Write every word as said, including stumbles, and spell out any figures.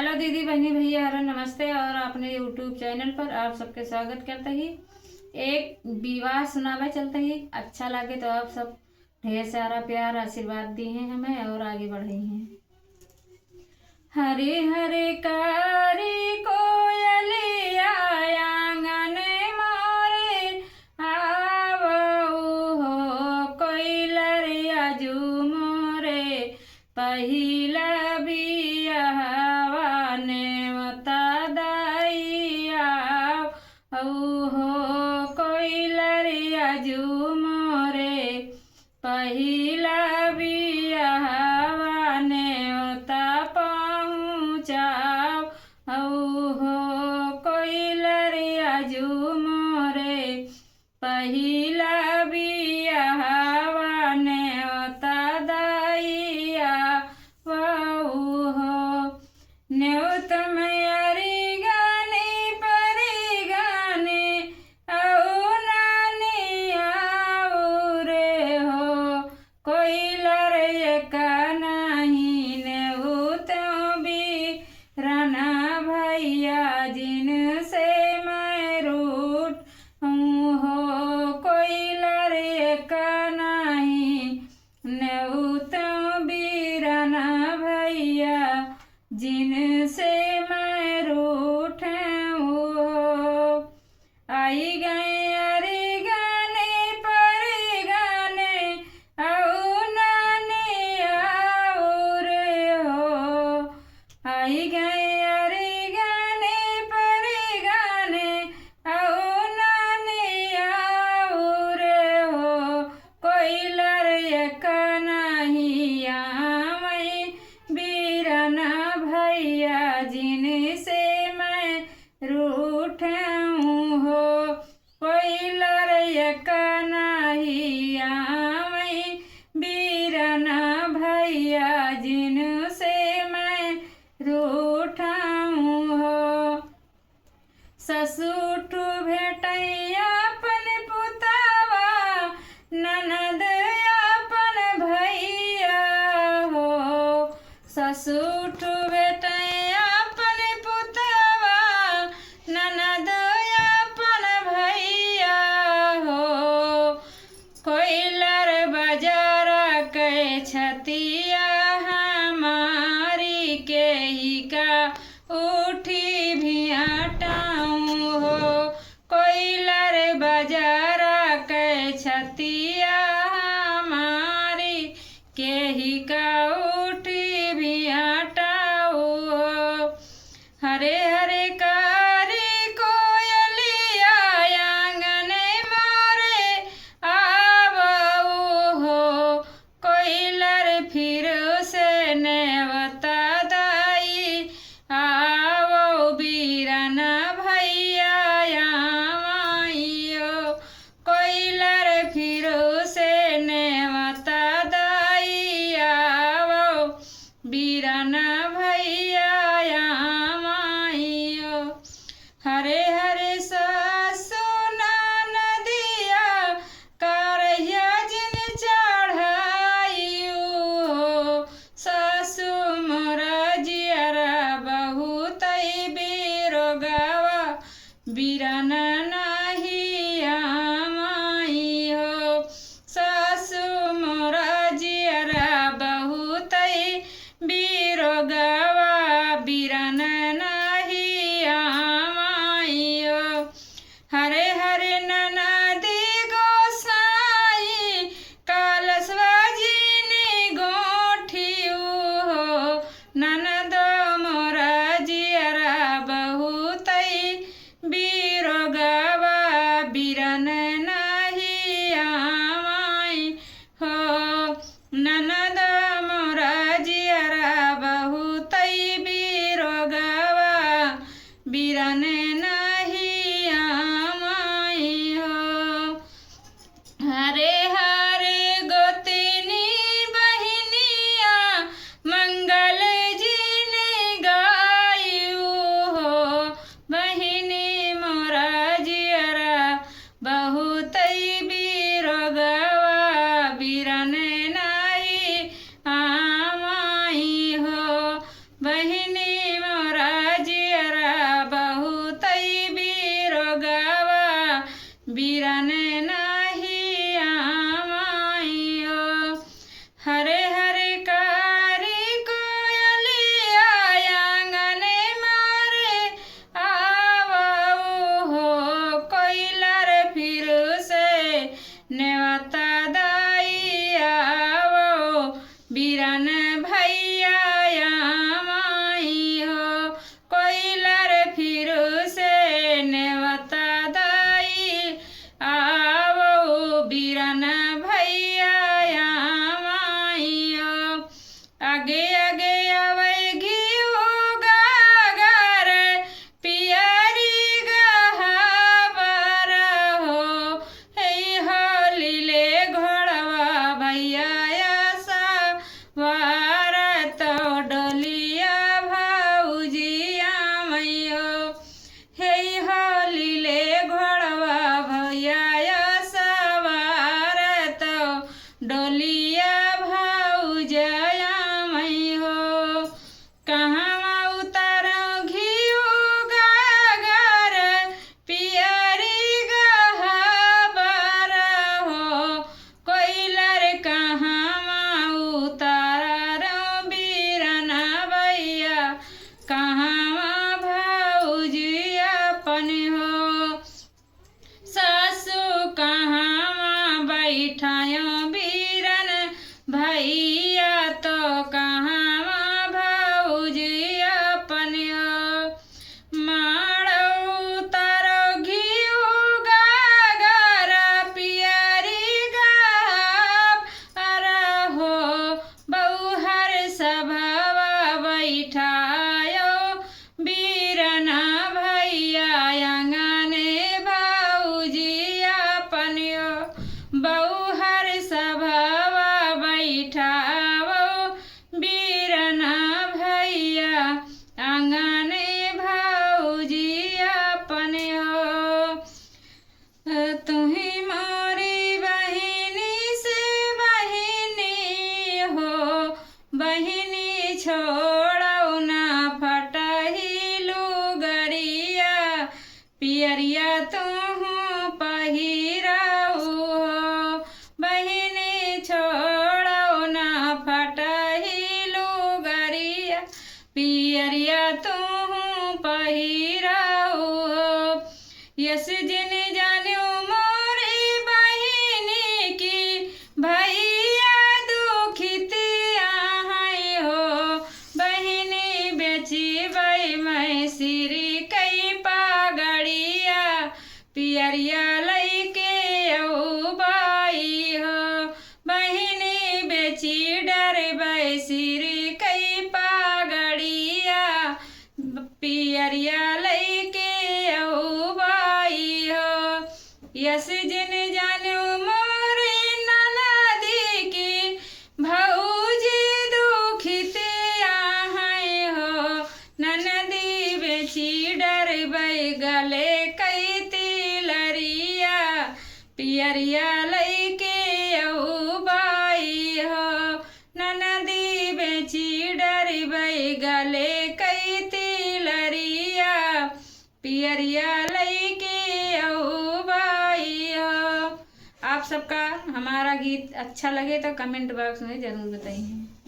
हेलो दीदी, बहनी, भैया, हेलो, नमस्ते। और अपने YouTube चैनल पर आप सबके स्वागत करते ही एक विवाह सुनावे चलते ही। अच्छा लागे तो आप सब ढेर सारा प्यार, आशीर्वाद दी हैं हमें और आगे बढ़े हैं। हरे हरे कारी कोयलिया आंगन मोरे आवऊ हो, कोइलर आजू मोरे पहिला बियाहवा नेवता दई आवऊ हो, कोइलर आजू मोरे पहिला बियाहवा नेवता पहुँचावऊ हो, कोइलर आजू मोरे पहिला बियाहवा नेवता दई आवऊ हो। नेवत में अरिगने परिगने अउ नानी आऊ रे हो, कोइलर एक नाही नेवत बिरना भैया जिनसे मैं रूठ हूँ हो, कोइलर एक नाही नेवत बिरना भैया जिनसे मैं रूठ हूँ हो। आई गए अरिगने परिगने अउ नानी आऊ रे हो, आई गए अरिगने परिगने अउ नानी आऊ रे हो, कोइलर एक नाही आवई बिरना भैया जिनसे मैं रूठ हूँ हो, कोइलर एक नाही आवई बिरना भैया जिनसे मैं रूठ हूँ हो। ससुर भेटैया अपन पुतावा, ननद अपन भैया हो। ससुर भेटैया अपन पुतावा, ननद अपन भैया हो। कोइलर बजारा के छतिया हमारी केहिका उठी भियाटाऊ हो। कोइलर बजारा के छतिया हमारी केहिका उठी भियाटाऊ हो। हरे हरे कारी कोयलिया आंगन मोरे आवऊ हो। कोइलर फिर से नेवता दई आवऊ बिरना भैया आवई हो। कोइलर फिर से नेवता दई आवऊ बिरना भैया आवई हो। हरे हरे सासु ननदिया करहिया जिन चढ़ाई हो। सासु मोरा जियरा बहुतई बिरोगवा बिरन नाही आवई हो। सासु मोरा जियरा बहुतई बिरोगवा बिरन नाही आवई हो। हरे हरे ननदी गोसाई कलसवा जिनी गोठियू हो। ननदो मोरा जियरा बहुतई बिरोगवा बिरन नाही आवई हो। ननद मोरा जियरा बहुतई बिरोगवा बिरन नाही आवई हो। हरे हरे गोतिनी बहिनिया मंगल जिनी गायू हो। बहिनी मोरा जियरा बहुतई बिरोगवा बिरन नाही आवई हो। बहिनी मोरा पियरिया तुहूँ पहिरउ हो। यस जिन जान्यो मोरी बहिनी की भइया दुखित आहइ हो। बहिनी बेचिबइ मइँ सिरी कइ पगड़िया, पियरिया लइके अउबइ हो। बहिनी बेचि डरबइ सिरी कइ पगड़िया, पियरिया लइके अउबइ हो। यस जिन जान्यो मोरी ननदी की भउजी दुखित आहइ हो। ननदी बेचि डरबइ गले कइ तिलरिया, पियरिया लइके अउबइ हो। ननदी बेचि डरबइ गले कइ तिलरिया, पियरिया लइके अउबइ हो। आप सबका हमारा गीत अच्छा लगे तो comment box में जरूर बताइए।